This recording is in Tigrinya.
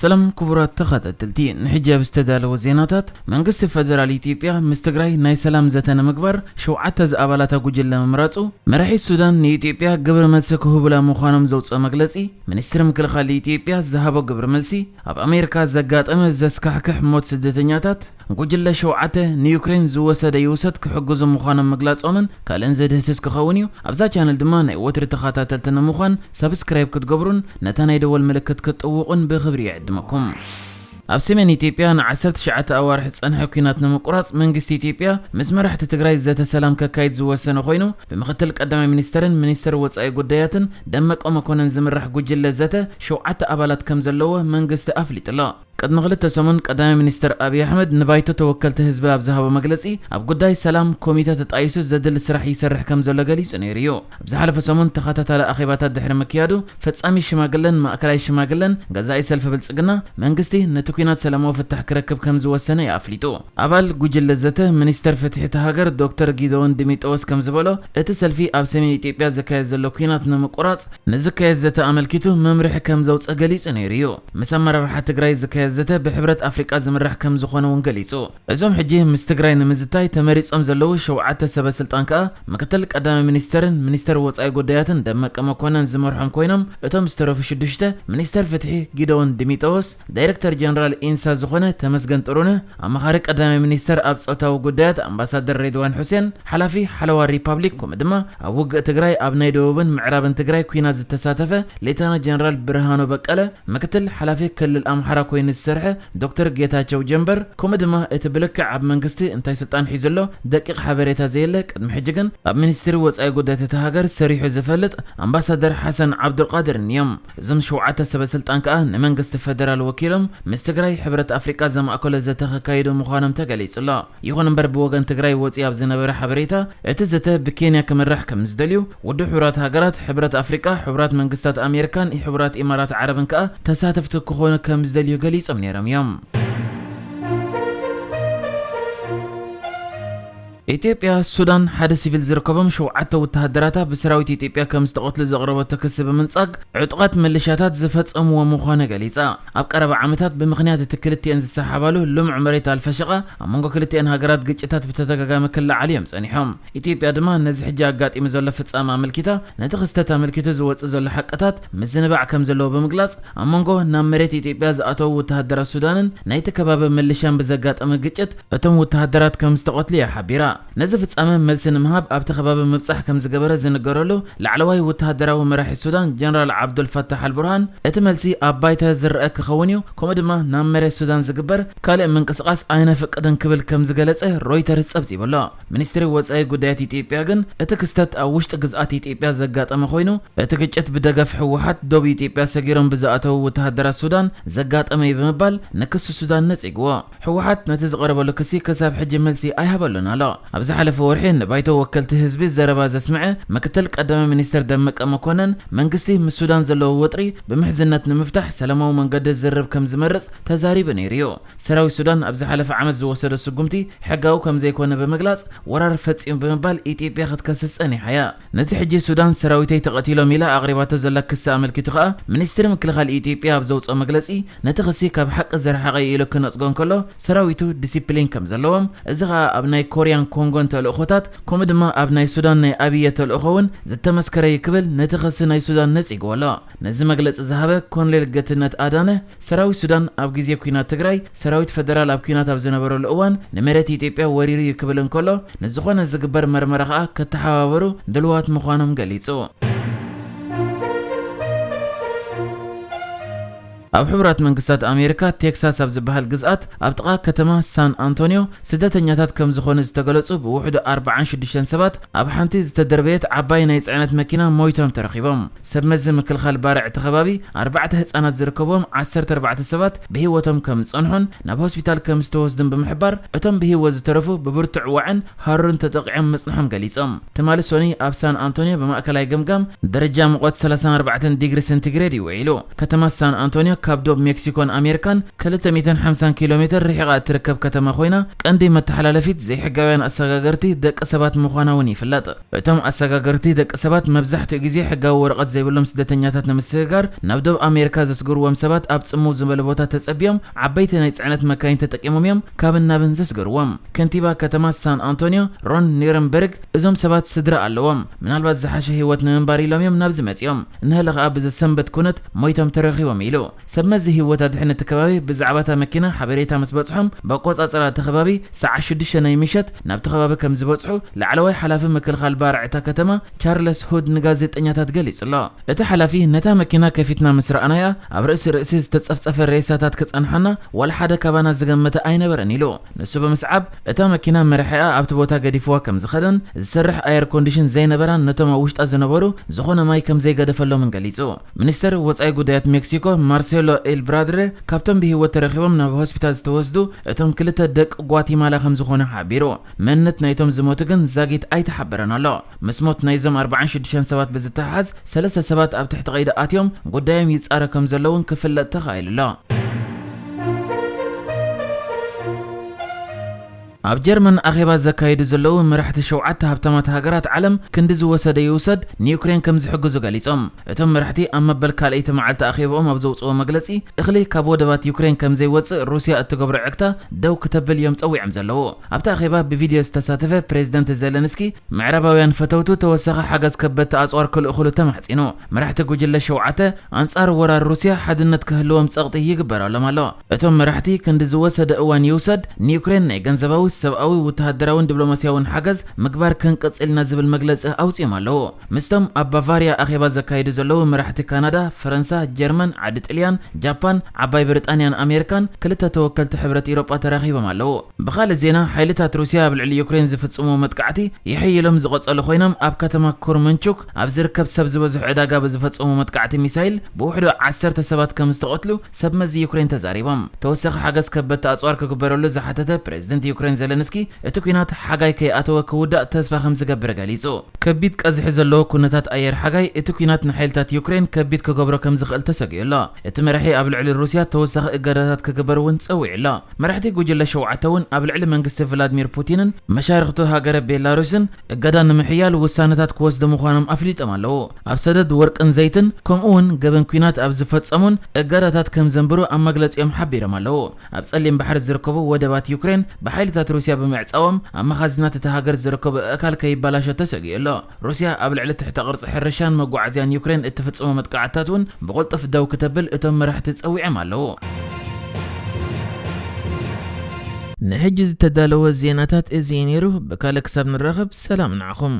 ሰላም ክቡራት ተኸታተልቲ፣ ንሕጂ ኣብ ዝተዳለወ ዜናታት፣ መንግስቲ ፈደራል ኢትዮጵያ ምስ ትግራይ ናይ ሰላም ዘተ ንምግባር ሸውዓተ ዝኣባላታ ጉጅለ ምምራጹ፣ መራሒ ሱዳን ንኢትዮጵያ ግብረ መልሲ ክህቡላ ምዃኖም ዘውፅኦ መግለጺ፣ ሚኒስትሪ ምክልኻል ኢትዮጵያ ዝሃቦ ግብረ መልሲ፣ ኣብ ኣሜሪካ ዘጋጠመ ዘስካሕክሕ ሞት ስደተኛታት፣ ጉጅለ ሸውዓተ ንዩክሬን ዝወሰደ ይውሰድ ክሕግዙ ምዃኖም ምግላጾምን ካልእን ዘድህስስ ክኸውን እዩ። ኣብዛ ቻነል ድማ ናይ ወትሪ ተኸታተልቲ ንምዃን ሳብስክራይብ ክትገብሩን ነታ ናይ ደወል ምልክት ክትጥውቑን ብኽብሪ ይዕድመኩም። ኣብ ሰሜን ኢትዮጵያ ንዓሰርተ ትሽዓተ ኣዋርሕ ዝጸንሐ ኲናት ንምቁራጽ መንግስቲ ኢትዮጵያ ምስ መራሕቲ ትግራይ ዘተ ሰላም ከካይድ ዝወሰነ ኮይኑ፣ ብምክትል ቀዳማይ ሚኒስተርን ሚኒስተር ወጻኢ ጉዳያትን ደመቀ መኮነን ዝምራሕ ጉጅለ ዘተ ሸውዓተ ኣባላት ከም ዘለዎ መንግስቲ ኣፍሊጡ ኣሎ። ቅድሚ ክልተ ሰሙን ቀዳማይ ሚኒስተር ኣብይ ኣሕመድ ንባይቶ ተወከልቲ ህዝቢ ኣብ ዝሃቦ መግለጺ፣ ኣብ ጉዳይ ሰላም ኮሚተ ተጣይሱ ዘድሊ ስራሕ ይሰርሕ ከም ዘሎ ገሊጹ ነይሩ እዩ። ኣብ ዝሓለፈ ሰሙን ተኸታታሊ ኣኼባታት ድሕሪ ምክያዱ፣ ፈጻሚ ሽማግለን ማእከላይ ሽማግለን ገዛኢ ሰልፊ ብልጽግና፣ መንግስቲ ነቲ ኲናት ሰላማዊ ፍታሕ ክረክብ ከም ዝወሰነ እዩ ኣፍሊጡ። ኣባል ጉጅለ ዘተ ሚኒስተር ፍትሒ እታ ሃገር ዶክተር ጊደዎን ዲሚጥሮስ ከም ዝበሎ፣ እቲ ሰልፊ ኣብ ሰሜን ኢትዮጵያ ዝካየድ ዘሎ ኲናት ንምቁራጽ ንዝካየድ ዘተ ኣመልኪቱ መምርሒ ከም ዘውጽእ ገሊጹ ነይሩ እዩ። ምስ ኣመራርሓ ትግራይ ዝካየድ ዘተ ብሕብረት ኣፍሪቃ ዝምራሕ ከም ዝኾነ እውን ገሊጹ። እዞም ሕጂ ምስ ትግራይ ንምዝታይ ተመሪጾም ዘለዉ ሸውዓተ ሰበ ስልጣን ከኣ ምክትል ቀዳማይ ሚኒስተርን ሚኒስተር ወጻኢ ጉዳያትን ደመቀ መኮነን ዝመርሖም ኮይኖም፣ እቶም ዝተረፉ ሽዱሽተ፣ ሚኒስተር ፍትሒ ጊደዎን ዲሚጥሮስ፣ ዳይሬክተር ጀነራል ኢንሳ ዝኾነ ተመስገን ጥሩነህ፣ ኣማኻሪ ቀዳማይ ሚኒስተር ኣብ ጾታዊ ጉዳያት ኣምባሳደር ሬድዋን ሑሴን፣ ሓላፊ ሓለዋ ሪፓብሊክ፣ ከምኡ ድማ ኣብ ውግእ ትግራይ ኣብ ናይ ደቡብን ምዕራብን ትግራይ ኲናት ዝተሳተፈ ሌተና ጀነራል ብርሃኑ በቀለ፣ ምክትል ሓላፊ ክልል ኣምሓራ ኮይኑ ዝሰርሐ ዶክተር ጌታቸው ጀንበር፣ ከምኡ ድማ እቲ ብልክዕ ኣብ መንግስቲ እንታይ ስልጣን ሒዙ ኣሎ ደቂቕ ሓበሬታ ዘየለ፣ ቅድሚ ሕጂ ግን ኣብ ሚኒስትሪ ወጻኢ ጉዳያት እታ ሃገር ሰሪሑ ዝፈልጥ ኣምባሳደር ሓሰን ዓብዱልቃድርን እዮም። እዞም ሸውዓተ ሰበ ስልጣን ከኣ ንመንግስቲ ፈደራል ወኪሎም ምስ ትግራይ ሕብረት ኣፍሪቃ ዘማእከሎ ዘተ ከካይዱ ምዃኖም ተገሊጹ ኣሎ። ይኹን እምበር ብወገን ትግራይ ወጺኡ ኣብ ዝነበረ ሓበሬታ፣ እቲ ዘተ ብኬንያ ክምራሕ ከም ዝደልዩ ውድብ ሕቡራት ሃገራት፣ ሕብረት ኣፍሪቃ፣ ሕቡራት መንግስታት ኣሜሪካን ሕቡራት ኢማራት ዓረብን ከኣ ተሳተፍቲ ክኾኑ ከም ዝደልዩ ገሊጾም ነይሮም እዮም። ኢትዮጵያ፣ ሱዳን ሓደ ሲቪል ዝርከቦም ሸውዓተ ወተሃደራታ ብሰራዊት ኢትዮጵያ ከም ዝተቐትሉ ዘቕረበቶ ክሲ ብምንጻግ፣ ዕጡቓት ሚሊሻታት ዝፈጸምዎ ምዃኑ ገሊጻ። ኣብ ቀረባ ዓመታት ብምኽንያት እቲ ክልቲኤን ዝሰሓባሉ ልሙዕ መሬት ኣልፈሸቓ ኣብ መንጎ ክልቲኤን ሃገራት ግጭታት ብተደጋጋሚ ክለዓሉ እዮም ጸኒሖም። ኢትዮጵያ ድማ ነዚ ሕጂ ኣጋጢሙ ዘሎ ፍጻመ ኣመልኪታ ነቲ ክስተት ኣመልኪቱ ዝወጽእ ዘሎ ሓቅታት ምዝንባዕ ከም ዘለዎ ብምግላጽ፣ ኣብ መንጎ ናብ መሬት ኢትዮጵያ ዝኣተዉ ወተሃደራት ሱዳንን ናይቲ ከባቢ ሚሊሻን ብዘጋጠመ ግጭት እቶም ወተሃደራት ከም ዝተቐትሉ እያ ሓቢራ። ነዚ ፍጻመ መልሲ ንምሃብ ኣብቲ ከባቢ ምብጻሕ ከም ዝገበረ ዝንገረሉ ላዕለዋይ ወተሃደራዊ መራሒ ሱዳን ጀነራል ዓብዱል ፈታሕ ኣልቡርሃን፣ እቲ መልሲ ኣብ ባይታ ዝረአ ክኸውን እዩ፣ ከምኡ ድማ ናብ መሬት ሱዳን ዝግበር ካልእ ምንቅስቓስ ኣይነፍቅድን ክብል ከም ዝገለጸ ሮይተርስ ጸብጺቡ ኣሎ። ሚኒስትሪ ወጻኢ ጉዳያት ኢትዮጵያ ግን እቲ ክስተት ኣብ ውሽጢ ግዝኣት ኢትዮጵያ ዘጋጠመ ኮይኑ፣ እቲ ግጭት ብደገፍ ህወሓት ዶብ ኢትዮጵያ ሰጊሮም ብዝኣተዉ ወተሃደራት ሱዳን ዘጋጠመ እዩ ብምባል ንክሲ ሱዳን ነጺግዎ። ህወሓት ነቲ ዝቐረበሉ ክሲ ክሳብ ሕጂ መልሲ ኣይሃበሉን ኣሎ። ኣብ ዝሓለፈ ወርሒ ንባይቶ ወከልቲ ህዝቢ ዘረባ ዘስምዐ ምክትል ቀዳማይ ሚኒስትር ደመቀ መኮነን፣ መንግስቲ ምስ ሱዳን ዘለዎ ወጥሪ ብምሕዝነት ንምፍታሕ ሰላማዊ መንገዲ ዝርርብ ከም ዝመርጽ ተዛሪቡ ነይሩ እዩ። ሰራዊት ሱዳን ኣብ ዝሓለፈ ዓመት ዝወሰዶ ስጉምቲ ሕጋዊ ከም ዘይኮነ ብምግላጽ፣ ወራር ፈጺሙ ብምባል ኢትዮጵያ ክትከስስ ጸኒሓ እያ። ነቲ ሕጂ ሱዳን ሰራዊተይ ተቐቲሎም ኢላ ኣቕሪባቶ ዘላ ክሲ ኣመልኪቱ ከኣ፣ ሚኒስትሪ ምክልኻል ኢትዮጵያ ኣብ ዘውጽኦ መግለጺ፣ ነቲ ክሲ ካብ ሓቂ ዝረሓቐ እዩ ኢሉ ክነጽጎ እንከሎ፣ ሰራዊቱ ዲሲፕሊን ከም ዘለዎም፣ እዚ ከኣ ኣብ ናይ ኮርያን ኮንጎን ተልእኾታት፣ ከምኡ ድማ ኣብ ናይ ሱዳን ናይ ኣብየ ተልእኾ እውን ዝተመስከረ እዩ ክብል ነቲ ክሲ ናይ ሱዳን ነጺግዎ ኣሎ። ነዚ መግለጺ ዝሃበ ኮሎኔል ጌትነት ኣዳነ፣ ሰራዊት ሱዳን ኣብ ግዜ ኲናት ትግራይ፣ ሰራዊት ፈደራል ኣብ ኲናት ኣብ ዝነበረሉ እዋን ንመሬት ኢትዮጵያ ወሪሩ እዩ ክብል እንከሎ፣ ንዝኾነ ዝግበር መርመራ ከኣ ከተሓባበሩ ድልዋት ምዃኖም ገሊጹ። ኣብ ሕቡራት መንግስታት ኣሜሪካ ቴክሳስ ኣብ ዝበሃል ግዝኣት ኣብ ጥቓ ከተማ ሳን ኣንቶኒዮ ስደተኛታት ከም ዝኾኑ ዝተገለጹ ብውሕዱ ኣርባዓን ሽዱሽተን ሰባት ኣብ ሓንቲ ዝተደርበየት ዓባይ ናይ ጽዕነት መኪና ሞይቶም ተረኺቦም። ሰብ መዚ ምክልኻል ባርዕ እቲ ከባቢ፣ ኣርባዕተ ህጻናት ዝርከብዎም ዓሰርተ ኣርባዕተ ሰባት ብህይወቶም ከም ዝጸንሑን ናብ ሆስፒታል ከም ዝተወስዱን ብምሕባር፣ እቶም ብህይወት ዝተረፉ ብብርቱዕ ዋዕን ሃሩርን ተጠቒዖም ምጽንሖም ገሊጾም። ትማሊ ሶኒ ኣብ ሳን ኣንቶኒዮ ብማእከላይ ገምጋም ደረጃ ሙቐት ሰላሳን ኣርባዕተን ዲግሪ ሴንቲግሬድ እዩ ውዒሉ። ከተማ ሳን ኣንቶኒዮ ካብ ዶብ ሜክሲኮን ኣሜሪካን ክልተ ሚእትን ሓምሳን ኪሎ ሜትር ርሒቓ እትርከብ ከተማ ኮይና፣ ቀንዲ መተሓላለፊት ዘይሕጋውያን ኣሰጋገርቲ ደቂ ሰባት ምዃና እውን ይፍለጥ። እቶም ኣሰጋገርቲ ደቂ ሰባት መብዛሕትኡ ግዜ ሕጋዊ ወረቐት ዘይብሎም ስደተኛታት ንምስግጋር ናብ ዶብ ኣሜሪካ ዘስግርዎም ሰባት ኣብ ጽምው ዝበለ ቦታ ተጸቢዮም ዓበይቲ ናይ ጽዕነት መካይን ተጠቂሞም እዮም ካብን ናብን ዘስግርዎም። ከንቲባ ከተማ ሳን ኣንቶኒዮ ሮን ኒረንበርግ፣ እዞም ሰባት ስድራ ኣለዎም፣ ምናልባት ዝሓሸ ህይወት ንምንባር ኢሎም እዮም ናብዚ መጺኦም፣ እንሀለ ከኣ ብዘሰንበት ኩነት ሞይቶም ተረኺቦም ኢሉ። ሰብ መዚ ህይወት ኣድሕን እቲ ከባቢ ብዛዕባ እታ መኪና ሓበሬታ ምስ በጽሖም፣ ብኣቆጻጽራ እቲ ከባቢ ሰዓት ሽዱሽተ ናይ ምሸት ናብቲ ከባቢ ከም ዝበጽሑ ላዕለዋይ ሓላፊ ምክልኻል ባርዕ እታ ከተማ ቻርለስ ሁድ ንጋዜጠኛታት ገሊጹ ኣሎ። እቲ ሓላፊ፣ ነታ መኪና ከፊትና ምስ ረኣናያ፣ ኣብ ርእሲ ርእሲ ዝተጸፍጸፈ ሬሳታት ክጸንሓና ዋላ ሓደ ካባና ዝገመተ ኣይነበረን ኢሉ። ንሱ ብምስዓብ፣ እታ መኪና መራሒኣ ኣብቲ ቦታ ገዲፍዋ ከም ዝኸደን ዝሰርሕ ኣየር ኮንዲሽን ዘይነበራን ነቶም ኣብ ውሽጣ ዝነበሩ ዝኾነ ማይ ከም ዘይገደፈሎምን ገሊጹ። ሚኒስተር ወጻኢ ጉዳያት ሜክሲኮ ማርሴሎ ኤልብራድሬ፣ ካብቶም ብህይወት ተረኺቦም ናብ ሆስፒታል ዝተወስዱ እቶም ክልተ ደቂ ጓቲማላ ከም ዝኾኑ ሓቢሩ። መንነት ናይቶም ዝሞቱ ግን ዛጊት ኣይተሓበረን ኣሎ። ምስ ሞት ናይዞም ኣርባዓን ሽዱሽተን ሰባት ብዝተሓሓዝ፣ ሰለስተ ሰባት ኣብ ትሕቲ ቀይዲ ኣትዮም ጉዳዮም ይጻረ ከም ዘለውን ክፍለጥ ተኻኢሉ ኣሎ። ኣብ ጀርመን ኣኼባ ዘካየዱ ዘለዉ መራሕቲ ሸውዓተ ሃብታማት ሃገራት ዓለም፣ ክንዲ ዝወሰደ ይውሰድ፣ ንዩክሬን ከም ዝሕግዙ ገሊጾም። እቶም መራሕቲ ኣብ መበል ካልኣይቲ መዓልቲ ኣኼባኦም ኣብ ዘውጽኦ መግለጺ፣ እኽሊ ካብ ወደባት ዩክሬን ከም ዘይወጽእ ሩስያ እትገብሮ ዕግታ ደው ክተብል እዮም ጸዊዖም ዘለዉ። ኣብቲ ኣኼባ ብቪድዮ ዝተሳተፈ ፕሬዝደንት ዜለንስኪ፣ ምዕራባውያን ፈተውቱ ተወሳኺ ሓገዝ ከበድቲ ኣጽዋር ክልእኹሉ ተማሕጺኑ። መራሕቲ ጉጅለ ሸውዓተ፣ ኣንጻር ወራር ሩስያ ሓድነት ክህልዎም ጸቕጢ ይግበረሎም ኣሎ። እቶም መራሕቲ፣ ክንዲ ዝወሰደ እዋን ይውሰድ፣ ንዩክሬን ናይ ገንዘባዊ፣ ሰብኣዊ፣ ወተሃደራውን ዲፕሎማስያውን ሓገዝ ምግባር ክንቅጽል ኢና ዝብል መግለጺ ኣውጺኦም ኣለዉ። ምስቶም ኣብ ባቫርያ ኣኼባ ዘካይዱ ዘለዉ መራሕቲ ካናዳ፣ ፈረንሳ፣ ጀርመን፣ ዓዲ ጥልያን፣ ጃፓን፣ ዓባይ ብሪጣንያን ኣሜሪካን ክልተ ተወከልቲ ሕብረት ኢሮጳ ተራኺቦም ኣለዉ። ብኻልእ ዜና፣ ሓይልታት ሩስያ ኣብ ልዕሊ ዩክሬን ዝፍጽምዎ መጥቃዕቲ ይሕይሎም ዝቐጸሉ ኮይኖም፣ ኣብ ከተማ ኩርመንቹክ ኣብ ዝርከብ ሰብ ዝበዝሖ ዕዳጋ ብዝፈጸምዎ መጥቃዕቲ ሚሳይል ብውሕዱ ዓሰርተ ሰባት ከም ዝተቐትሉ ሰብ መዚ ዩክሬን ተዛሪቦም። ተወሳኺ ሓገዝ ከበድቲ ኣጽዋር ክግበረሉ ዝሓተተ ፕሬዝደንት ዩክሬን ዘለንስኪ፣ እቲ ኲናት ሓጋይ ከይኣተወ ክውዳእ ተስፋ ከም ዝገብር ገሊጹ። ከቢድ ቀዝሒ ዘለዎ ኩነታት ኣየር ሓጋይ፣ እቲ ኲናት ንሓይልታት ዩክሬን ከቢድ ክገብሮ ከም ዝኽእል ተሰጊኡ ኣሎ። እቲ መራሒ ኣብ ልዕሊ ሩስያ ተወሳኺ እገዳታት ክግበር እውን ጸዊዑ ኣሎ። መራሕቲ ጉጅለ ሸውዓተ እውን ኣብ ልዕሊ መንግስቲ ቭላድሚር ፑቲንን መሻርኽቱ ሃገረ ቤላሩስን እገዳ ንምሕያል ውሳነታት ክወስዱ ምዃኖም ኣፍሊጦም ኣለዉ። ኣብ ሰደድ ወርቅን ዘይትን፣ ከምኡ እውን ገበን ኲናት ኣብ ዝፈጸሙን እገዳታት ከም ዘንብሩ ኣብ መግለጺኦም ሓቢሮም ኣለዉ። ኣብ ጸሊም ባሕሪ ዝርከቡ ወደባት ዩክሬን ብሓይልታት ሩስያ ብምዕጻዎም፣ ኣብ መኻዝናት እታ ሃገር ዝርከቡ ኣእካል ከይበላሾ ተሰጊኡ ኣሎ። ሩስያ ኣብ ልዕሊ ትሕተ ቅርጺ ሕርሻን መጓዓዝያን ዩክሬን እትፍጽሞ መጥቃዕትታት እውን ብቕልጡፍ ደው ክተብል እቶም መራሕቲ ጸዊዖም ኣለዉ። ንሕጂ ዝተዳለወ ዜናታት እዚ እዩ ነይሩ። ብካልእ ክሳብ ንራኸብ፣ ሰላም ንዓኹም።